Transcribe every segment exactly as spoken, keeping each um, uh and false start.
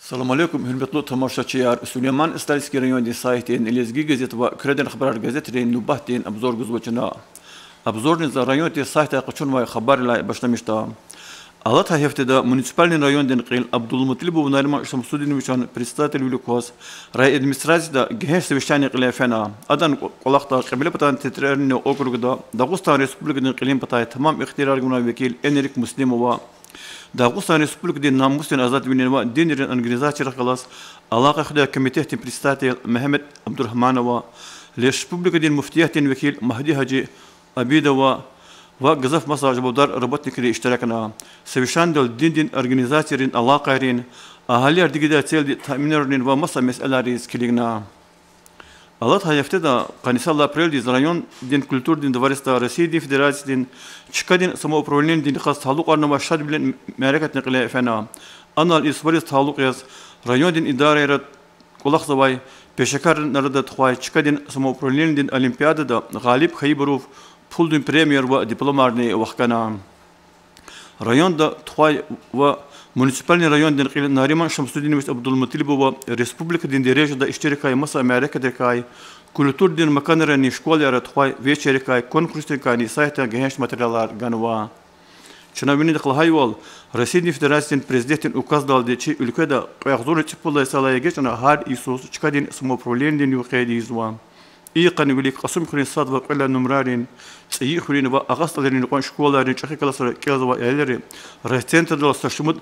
Салам алейкум, гьуьрметлу тамашачияр! Сулейман-Стальский райондин сайтдин, Лезги газет ва Куьредин хабарар газетрин нубатдин обзор гузва чна. Обзорни за райондин сайтдай къачунвай хабаррилай башламишда. Алатай гьафтеда муниципальный райондин кьил Абдулмуталибов Нариман Шамсудиновичан председателвилик кваз райадминистрацияда гегьенш совещание кьиле фена. Адан кӀвалахда Кьиблепатан территориальный округда Дагъустан Республикадин кьилин патай тамам ихтияр гунвай векил Энрик Муслимова, Дагъустан Республикадин намусдин, азадвилин ва динрин организацийрихъ галаз алакъа хуьдай комитетдин председатель Мегьамед Абдурагьманова, республикадин муфтиятдин векил Магьди-гьажи Абидова ва гзаф маса жавабдар работникри иштиракна. Совещанидал диндин организацийрин алакъайрин, агьалияр дигидай целди таъминарунин ва маса месэлайриз килигна. Алатай гьафтеда, къанни сад лагьай апрелдиз, райондин культурдин дворецда Россиядин Федерациядин чкадин самоуправленидин йикъаз талукьарнавай шадвилин мярекатни кьиле фена. Анал и сувариз талукь яз райондин идарайра кӀвалахзавай пешекаррин арада тухвай чкадин самоуправленидин олимпиадада гъалиб хьайибурув пулдин премияр ва дипломарни вахкана. Районда тухвай ва муниципальный райондин кьил Нариман Шамсудинович Абдулмуталибова республикадин дережада иштиракай маса мярекатрикай, культурдин маканрани школайра тухвай вечеррикай, конкурсрикайни сайтда гегьенш материалар ганва. Чна винидихъ лагьайвал, Россиядин Федерациядин Президентдин указдалди чи уьлкведа кьве агъзурни цӀипуд лагьай йисалай эгечӀна гьар йисуз чкадин самоуправленидин югъ къейд ийизва. И йикъан вилик Кьасумхуьруьн сад ва кьве лагьай нумрайрин, ЦӀийи хуьруьн ва Агъа СтӀалрин юкьван школайрин чӀехи классра кӀелзавай аялри райцентрдал са шумуд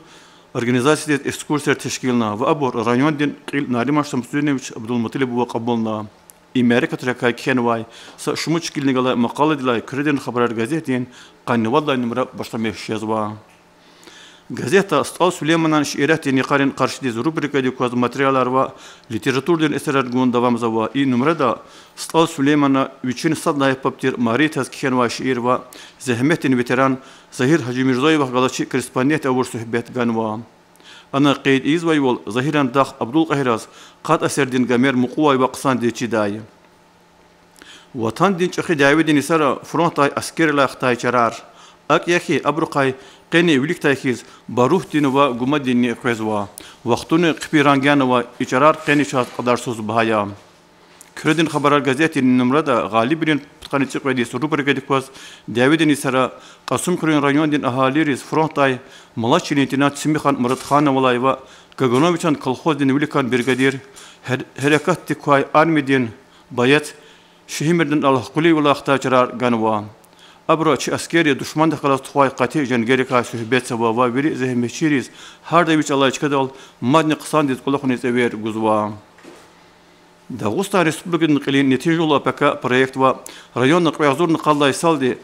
организациядиз экскурсияр тешкилна ва абур райондин кьил Нариман Шамсудинович Абдулмуталибова кьабулна. И мярекатрикай кхьенвай са шумуд шикилни галай макъаладилай Куьредин хабарар газетдин къанни вад лагьай нумра башламиш жезва. Газетда СтӀал Сулейманан шииратдин йикъарин къаршидиз рубрикадик кваз материалар ва литературадин эсерар гун давамзава. И нумрада СтӀал Сулеймана вичин сад лагьай паб тир Маритаз кхьенвай шиир ва зегьметдин ветеран Загьир Гьажимирзоевахъ галачи корреспондент авур суьгьбет ганва. Ана къейд ийизвайвал, Загьиран дах Абдулкьагьираз къад асирдин Гомер мукьувай ва хъсандиз чидай. Ватандин чӀехи дяведин йисара фронтдай аскеррилай хтай чарар, акӀ я хьи, абурухъай къени виликдай хьиз, барутдин ва гумадинни къвезва. Вахтуни хъипи ранг янава, и чарар къени чаз кьадарсуз багьа я. Куьредин хабарар газетдин нумрада Гъалибвилин пудкъанни цӀикьвед йис рубрикадик кваз дяведин йисара Кьасумхуьруьн райондин агьалийриз фронтдай младший лейтенант Семихан Муратхановалай ва Кагановичан колхоздин виликан бригадир, гьер-, гьерекатдик квай армиядин боец Шихьимирдин Аллагькъулиевалай хтай чарар ганва. Абуру чи аскерри душмандихъ галаз тухвай къати женгерикай суьгьбетзава ва вири зегьметчийриз гьарда вич алай чкадал мадни хъсандиз кӀвалахуниз эвер гузва. Дагъустан Республикадин кьилин нетижалу АПК проект ва районна кьве агъзурни къад лагьай йисалди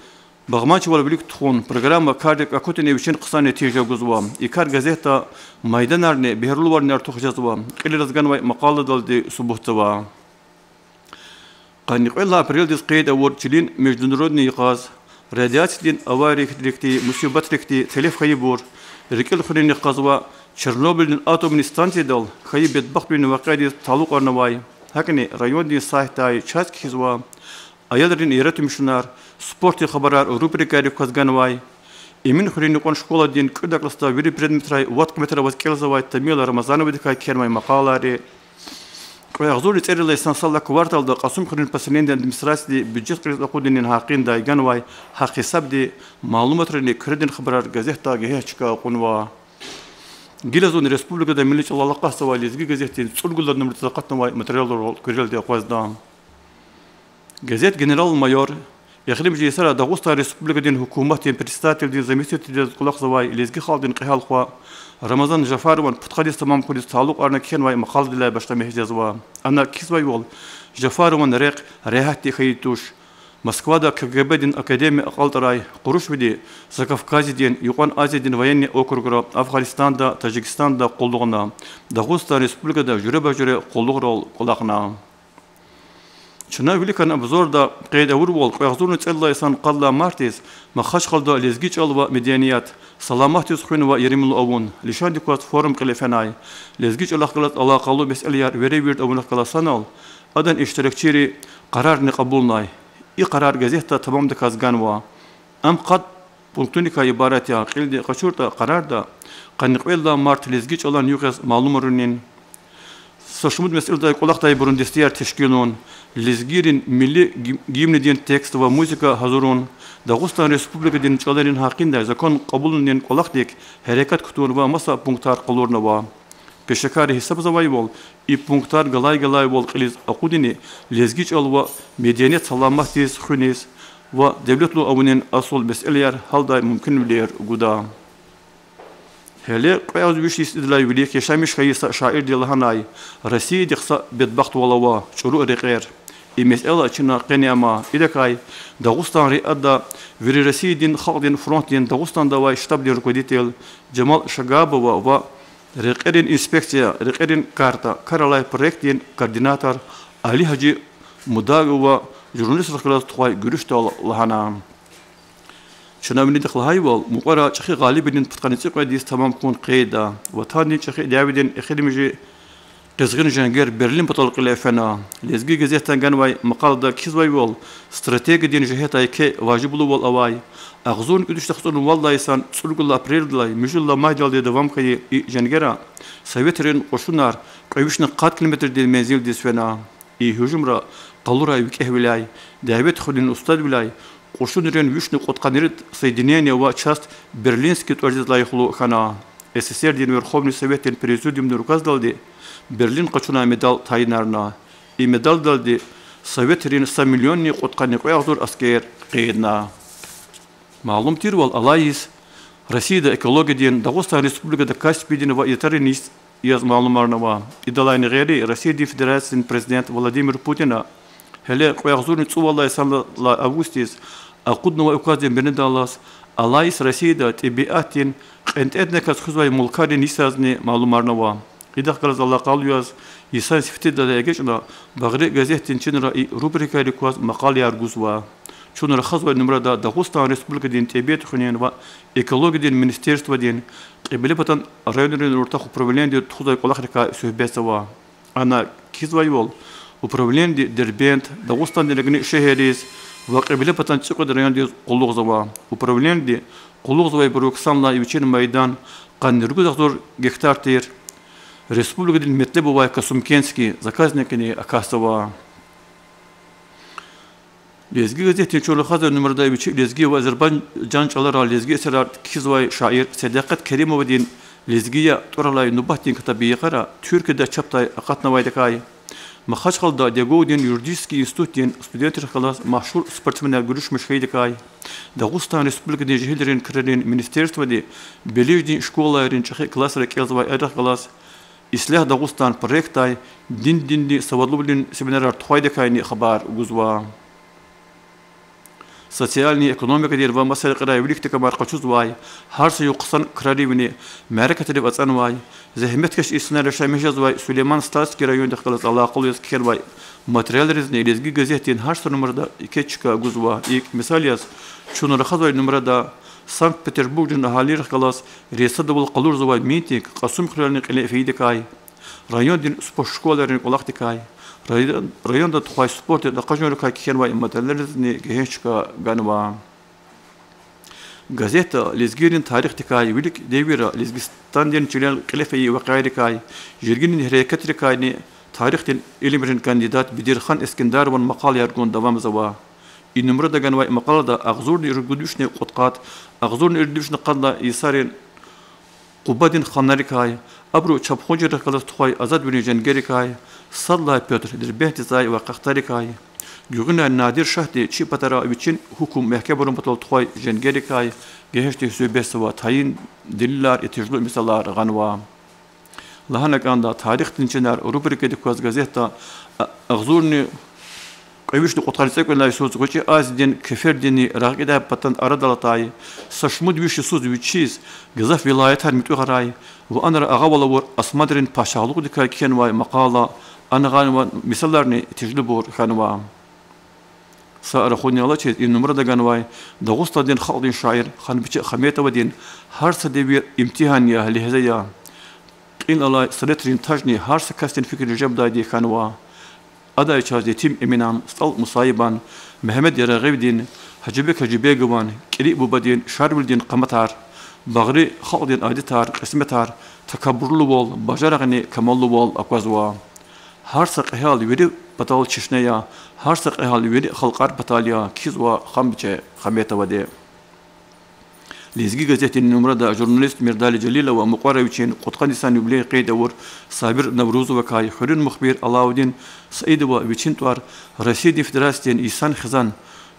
багъманчивал вилик тухун программа кардик акъудунин вичин хъсан нетижа гузва. И кар газетда майданарни бегьерлуварни артух жезва. Кьилиз ганвай макъаладалди субутзава. Къанни кьвед лагьай апрелдиз къейд авур чилин международный йикъаз радиациядин авариярикди, мусибатрикди телеф хьайибур, рикӀел хуьнин йикъазва Чернобыльдин атомный станциядал хьайи бедбахтвилин вакъиадиз талукьарнавай. ГьакӀни райондин сайтдай чаз кхьизва: аялрин яратмишунар, спортдин хабарар рубрикайрик кваз ганвай, Эминхуьруьн юкьван школадин кӀуьд классда вири предметрай вад къиметра аваз кӀелзавай Тамила Рамазановадикай кхьенвай макъалайри, кьве агъзурни цӀерид лагьай йисан сад лагьай кварталда Кьасумхуьруьн поселенидин администрацияди бюджет кьилиз акъудунин гьакъиндай ганвай гьахъ-гьисабдин малуматрини Куьредин хабарар газетда гегьенш чка кьунва. Гила зун республикада милли чӀалал акъатзавай Лезги газетдин цӀуругуд лагьай нумрадиз акъатнавай материалрал куьрелди акъвазда. Газет генерал-майор, эхиримжи йисара Дагъустан Республикадин гьукуматдин председателдин заместителдиз кӀвалахзавай лезги халкьдин кьегьал хва Рамазан Жафарован пудкъадиз тамам хьуниз талукьарна кхьенвай макъаладилай башламиш жезва. Ана кхьизвайвал, Жафарован рехъ регьятдик хьайи туш. Москвада КГБ-дин академия акьалтӀарай къурушвиди Закавказьедин, Юкьван Азиядин военный округра, Афгъанистанда, Таджикистанда къуллугъна, Дагъустан Республикада жуьреба-жуьре къуллугърал кӀвалахна. Чна виликан обзорда къейд авурвал, кьве агъзурни цӀерид лагьай йисан къад лагьай мартдиз Махачкъалада лезги чӀал ва меденият, саламатдиз хуьн ва еримлу авун лишандик кваз форум кьиле фенай. Лезги чӀалахъ галаз алакъалу месэлаяр веревирд авунихъ галаз санал, адан иштиракчийри къарарни кьабулнай. И къарар газетда тамамдаказ ганва. Ам къад пунктуникай ибарат я. Кьилди къачуртӀа, къарарда къанни кьвед лагьай март лезги чӀалан югъ яз малумарунин, са шумуд месэлада кӀвалахдайбурун дестеяр тешкилун, лезгийрин милли гим-, гимндин текст ва музыка гьазурун, Дагъустан Республикадин чӀаларин гьакъиндай закон кьабулунин кӀвалахдик гьерекат кутун ва маса пунктар къалурнава. Пешекарри гьисабзавайвал, и пунктар галай-галайвал кьилиз акъудуни лезги чӀал ва меденият саламатдиз хуьниз ва девлетлу авунин асул месэлаяр гьалдай мумкинвилер гуда. Гьеле кьве агъзур виш йис идалай вилик яшамиш хьайи са шаирди лагьанай: Россиядихъ са бедбахтвал ава, чӀуру рекьер. И месэла чна къене ама. Идакай Дагъустанри ада вири Россиядин халкьдин фронтдин Дагъустанда авай штабдин руководитель Жамал Шагабова ва Рекьерин инспекция, рекьерин карта кар алай проектдин координатор Али-гьажи Мудагова журналистрихъ галаз тухвай гуьруьшдал лагьана: Чна винидихъ лагьайвал, мукьвара ЧӀехи Гъалибвилин пудкъанни цӀикьвед йис тамам хьун къейдда. Ватандин чӀехи дяведин эхиримжи къизгъин женгер Берлин патал кьиле фена. Лезги газетдай ганвай макъалада кхьизвайвал, стратегиядин жигьетдай еке важиблувал авай, агъзурни кӀуьд вишни яхцӀурни вад лагьай йисан цӀуругуд лагьай апрелдилай муьжуьд лагьай майдалди давам хьайи и женгера советрин кьушунар кьве вишни къад километрдин мензилдиз фена. И гьужумра къалурай викӀегьвиляй, дяве тухунин устадвиляй, кьушунрин вишни кьудкъанни ирид соединение ва часть Берлинский тӀварзиз лайихлу хьана. СССР-дин Верховный Советдин Президиумдин указдалди Берлин къачунай медал тайинарна. И медалдалди советрин са миллионни кьудкъанни кьве агъзур аскер къейдна. Малум тирвал, алай йис Россияда экологиядин, Дагъустан Республикада Каспиядин ва Ятаррин йис яз малумарнава. Идалайни гъейри, Россиядин Федерациядин Президент Владимир Путина гьеле кьве агъзурни цӀувад лагьай йисалай августдиз акъуднавай указдин бинедаллаз алай йис Россияда тӀебиатдин кьентӀендаказ хуьзвай мулкарин йис язни малумарнава. Идахъ галаз алакъалу яз, йисан сифтедилай эгечӀна, Багъри газетдин чинра и рубрикайрик кваз макъалаяр гузва. Чун рахазвай нумрада Дагъустан Республикадин тӀебиат хуьнин ва экологиядин министерстводин Кьиблепатан районрин уртах управленидин тухузвай кӀвалахрикай суьгьбетзава. Ана кхьизвайвал, управленди Дербент, Дагъустандин рагни шегьерриз ва Кьиблепатан цӀикьвед райондиз къуллугъзава. Управленди къуллугъзавайбуру ксанлай вичин майдан къанни ругуд агъзур гектар тир. Республикадин метлеб авай Касумкентский заказникни акатзава. Лезги газетдин чун рахазвай нумрада вичи лезги ва азербайжан чӀаларал лезги эсерар кхьизвай шаир Седакъет Керимовадин Лезгия тӀвар алай нубатдин ктаб йикъара Туьркияда чапдай акъатнавайдакай, Махачкъалада ДГУ-дин юридический институтдин студентрихъ галаз машгьур спортсменар гуьруьшмиш хьайидакай, Дагъустан Республикадин жегьилрин крарин министерстводи Белиждин школайрин чӀехи классра кӀелзавай аялрихъ галаз Ислягь Дагъустан проектдай диндинни савадлувилин семинарар тухвайдакайни хабар гузва. Социальный, экономикадин ва маса рекьерай виликди камар къачузвай, гьар са юкъуз хъсан краривни мярекатрив ацӀанвай, зегьметкеш инсанар яшамиш жезвай Сулейман-Стальский райондихъ галаз алакъалу яз кхьенвай материалризни Лезги газетдин гьар са нумрада еке чка гузва. ИкӀ, мисал яз, чун рахазвай нумрада Санкт-Петербургдин агьалийрихъ галаз рейсадавал къалурзавай митинг Кьасумхуьрелни кьиле фейидакай, райондин спортшколайрин кӀвалахдикай, район-, районда тухвай спортдин акъажунрикай кхьенвай материалризни гегьенш чка ганва. Газетда лезгийрин тарихдикай, вилик девирра Лезгистандин чилел кьиле фейи вакъиайрикай, жергилин гьерекатрикайни тарихдин илимрин кандидат Бедирхан Эскендерован макъалаяр гун давамзава. И нумрада ганвай макъалада агъзурни ругуд вишни кьудкъад, агъзурни ирид вишни къад лагьай йисарин Къубадин ханарикай, абуру чапхунчийрихъ галаз тухвай азадвилин женгерикай, сад лагьай Пётр Дербентдиз авай къахтарикай, гуьгъуьнай Надир шагьди чи патара вичин гьукум мягькемарун патал тухвай женгерикай гегьеншди суьгьбетзава, тайин делилар, итижлу мисалар гъанва. Лагьана кӀанда, Тарихдин чинар рубрикадик кваз газетда а-, агъзурни кьве вишни кьудкъанни цӀекӀуьд лагьай йисуз ГъвечӀи Азиядин кефердинни рагъкьидай патан арадал атай са шумуд виш йисуз вичиз гзаф вилаятар муьтӀуьгъарай ва анра агъавал авур Османрин пачагьлугъдикай кхьенвай макъала, ана гъанвай мисаларни тежедлубур хьанва. Са рахунни алачиз, и нумрада ганвай Дагъустандин халкьдин шаир Ханбиче Хаметовадин Гьар са девир имтигьан я, легьзе я кьил алай сонетрин тажни гьар са касдин фикирни жедайди хьанва. Адай чаз Етим Эминан, СтӀал Мусаибан, Мегьамед Ярагъиевдин, Гьажибег Гьажибегован, КӀириъ бубадин, Шарвилидин къаматар, багъри халкьдин адетар, кьисметар такабурлувал, бажарагъни камаллувал аквазва. Гьар са кьегьал вири патал чешне я, гьар са кьегьал вири халкьар патал я, кхьизва Хамбиче Хаметовади. Лезги газетдин нумрада журналист Мирдали Жалилова мукьвара вичин кьудкъад йисан юбилей къейд авур Сабир Наврузовакай, хуьруьн мухбир Алаудин Саидова вичин тӀвар Россиядин Федерациядин Йисан хизан,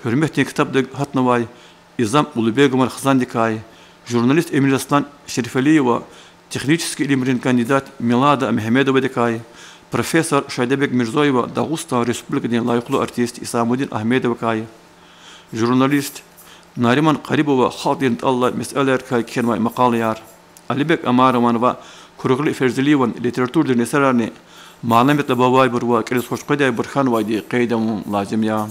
гьуьрметдин ктабдак гьатнавай Изам Улубегован хизандикай, журналист Эминаслан Шерифалиева технический илимрин кандидат Милада Мегьамедовадикай, профессор Шайдабег Мирзоева Дагъустан Республикадин лайихлу артист Исамудин Агьмедовакай, журналист Нариман Къарибова халкьдин тӀал алай месэлайрикай кхьенвай макъалаяр, Алибек Омарован ва Кургъли Ферзалиеван литературадин эсерарни манаметӀ авайбур ва кӀелиз хуш къведайбур хьанвайди къейд авун лазим я.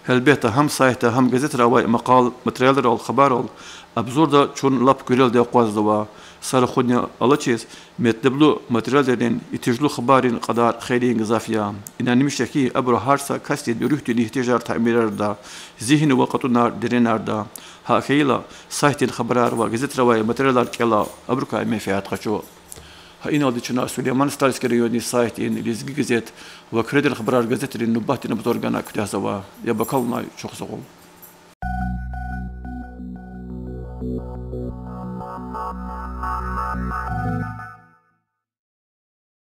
Гьелбетда, гьам сайтда, гьам газетра авай макъал-, материалрал, хабаррал обзорда чун лап куьрелди акъвазда ва са рахуни алачиз метлеблу материалрин, итижлу хабаррин кьадар хейлин гзаф я. Инанмиш я хьи, абуру гьар са касдин руьгьдин игьтияжар таъмин жеда, зигьин ва кьатӀунар деринарда. Гьа хьайила, сайтдин хабарар ва газетра авай материалар кӀела, абурукай менфят къачу. Гьа иналди чна Сулейман-Стальский райондин сайтдин Лезги газет ва Куьредин хабарар газетрин нубатдин обзор гана куьтягьзава. Яб акалунай чухсагъул.